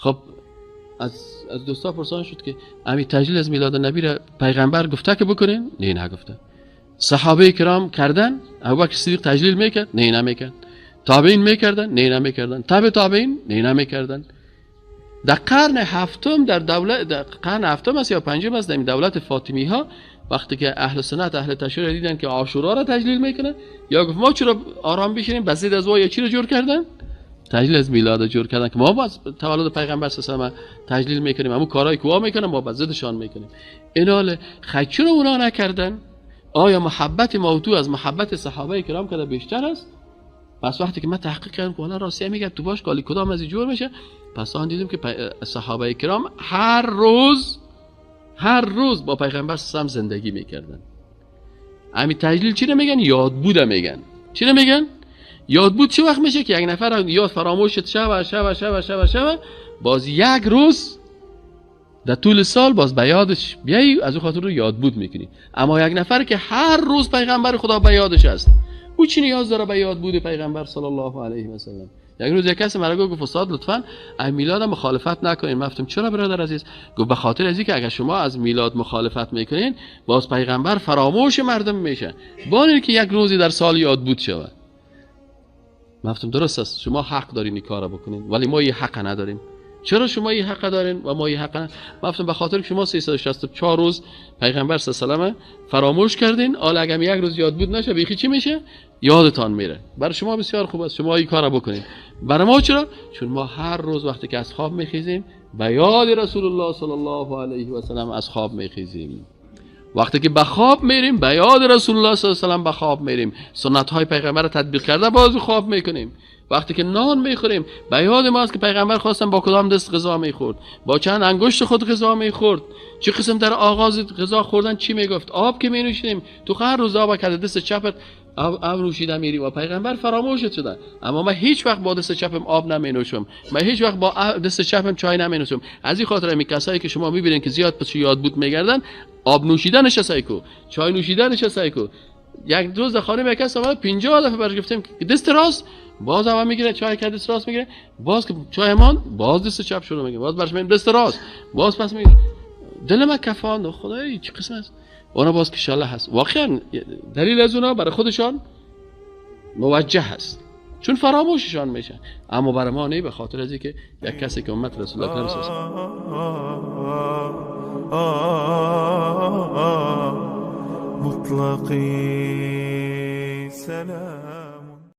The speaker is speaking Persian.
خب از دوستا پرسان شد که امی تجلیل از میلاد نبی را پیغمبر گفته که بکنین؟ نه، نگفته. صحابه کرام کردن؟ ابوبکر صدیق تجلیل میکرد؟ نه، نمیکرد. تابعین میکردن؟ نه، نمیکردن. تابع تابعین؟ نه، نمیکردن. در قرن هفتم، در دولت، در قرن هفتم است یا پنجم است، در دولت فاطمی ها، وقتی که اهل سنت، اهل تشیع دیدن که عاشورا را تجلیل میکنن، یا گفت ما چرا آرام بشینیم؟ بسید از یا چی رو جور کردن؟ تجلیل از میلاد جور کردن که ما باز تولد پیغمبر صلی الله علیه و تجلیل میکنیم، همون کارهایی که وا میکنن ما با ضدشان میکنیم. اینال خی چرا اونا نکردن؟ آیا محبت ما از محبت صحابه کرام کده بیشتر است؟ پس وقتی که من تحقیق کردم که والا راستی میگه تو باش کالی کدام از جور میشه، پس آن دیدیم که صحابه کرام هر روز با پیغمبر صلی زندگی میکردن. همین تجلیل چی میگن؟ یاد بوده میگن. چی میگن؟ یاد بود. چه وقت میشه که یک نفر یاد فراموش شد، شوه شوه شوه شوه شوه، باز یک روز در طول سال باز به یادش بیایی، از او خاطر رو یاد بود میکنی. اما یک نفر که هر روز پیغمبر خدا به یادش است، او چی نیاز داره به یاد بود پیغمبر صلی الله علیه و سلم؟ یک روز یک کسی مرا گفت استاد، لطفا از میلاد مخالفت نکنین. من گفتم چرا برادر عزیز؟ گفت به خاطر از اینکه اگر شما از میلاد مخالفت میکنین، باز پیغمبر فراموش مردم میشه، با که یک روزی در سال یاد بود شود. من گفتم درست است، شما حق دارین این کارو بکنین، ولی ما یه حق نداریم. چرا شما این حق دارین و ما این حق نداریم؟ گفتم به خاطر که شما 364 روز پیغمبر صلی الله علیه و فراموش کردین، حالا اگر یک روز یاد بود نشه، بیخی چی میشه؟ یادتان میره. برای شما بسیار خوب است، شما این کارو بکنین. برای ما چرا؟ چون ما هر روز وقتی که از خواب میخیزیم، به یاد رسول الله صلی الله علیه و سلم از خواب میخیزیم. وقتی که به خواب میریم، به یاد رسول الله صلی الله علیه و سلم به خواب میریم. سنت های پیغمبر رو تطبیق کرده باز خواب میکنیم. وقتی که نان میخوریم، به یاد ما است که پیغمبر خواستن با کدام دست غذا میخورد، با چند انگشت خود غذا میخورد، چه قسم در آغاز غذا خوردن چی میگفت. آب که می تو هر روز آب که دست چپت آب نوشیده میری و پیغمبر فراموش شده. اما من هیچ وقت با دست چپم آب نمی نوشم، من هیچ وقت با دست چپم چای نمی نوشم. از این خاطر می کسایی که شما میبینین که زیاد پس یاد بود میگردن، آب نوشیدنش سعی کو، چای نوشیدنش سعی کو. یک روز در خانه یک کس آمد، 50 دفعه برش گفتیم که دست راست، باز اول میگیره چای که دست راست میگیره، باز که چای مان باز دست چپ شروع میگه، باز برش میگیم دست راست، باز پس میگه. دل ما کفان، خدای چه قسم است اونا باز که شاله هست. واقعا دلیل از اونا برای خودشان موجه هست، چون فراموششان میشه، اما برای ما نه، به خاطر از اینکه یک کسی که امت رسول الله اکرم مطلقي سلام.